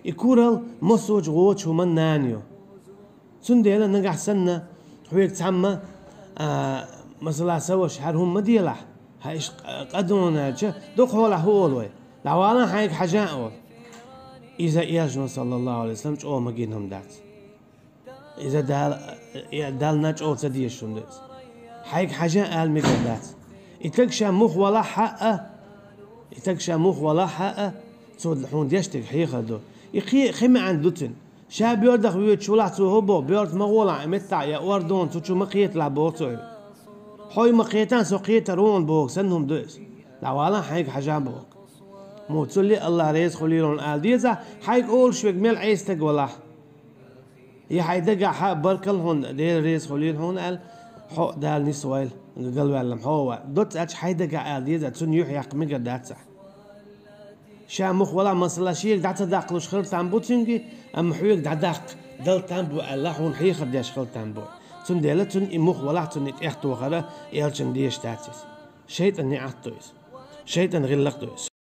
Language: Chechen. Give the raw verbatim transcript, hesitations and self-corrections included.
И курал массочу вочу хӀуман нана ю. Цундела нагахь санна хьоьга цхьамма, а, масала, са ваша, хӀара хӀума ма делахь, хьан иша къа-, къа дона аьлча, дукха хьолахь хӀу олу вай? ДӀавала хьайга хьажа олу. Иза Элчано, саллаллаху Ӏалайхи ва саллам, чӀогӀа магийна хӀума дац. Иза Дала, э, Далла чӀогӀа ца дезаш хӀума ду иза. Хьайга хьажа ала мегар дац. И таг ша муха валахь а, и таг ша муха валахь а, цо хьуна деш дерг хьехар ду. И кхе-, кхин маьӀна ду цуьнан. Ша боьртах воьдуш валахь, цо хӀун боху, боьрта ма гӀолахь, и меттахь я ордон цу чу ма кхета лахь боху цо. Хьо и ма кхетахь, со кхетар ву хьуна боху санна хӀума ду иза. ДӀавала хьайга хьажа боху. Муха цул а Аллах реза хуьлийла хьуна ала деза, хьайга олуш верг мел Ӏеса стаг валахь. И хьайн дагахь хьа баркалла хьуна, Дела реза хуьлийла хьуна аьлла, хьо а Дала нисвойла, галваьлла хьо а ван. Доцца аьлча хьайн дагахь ала деза, цунна юьхь яккха мегар дац ахь. Ша муха валахь, масала, шега дӀа ца даккхалуш хила там бу цуьнга, амма хьоьга дӀадаккха дала там бу аьлла, хьуна хьехар деш хила там бу. Цундела цунна и муха валахь, цунна и тӀехтохар Элчано дезаш дац иза. ШайтӀан неӀалт ду иза. ШайтӀан гӀиллакх ду иза.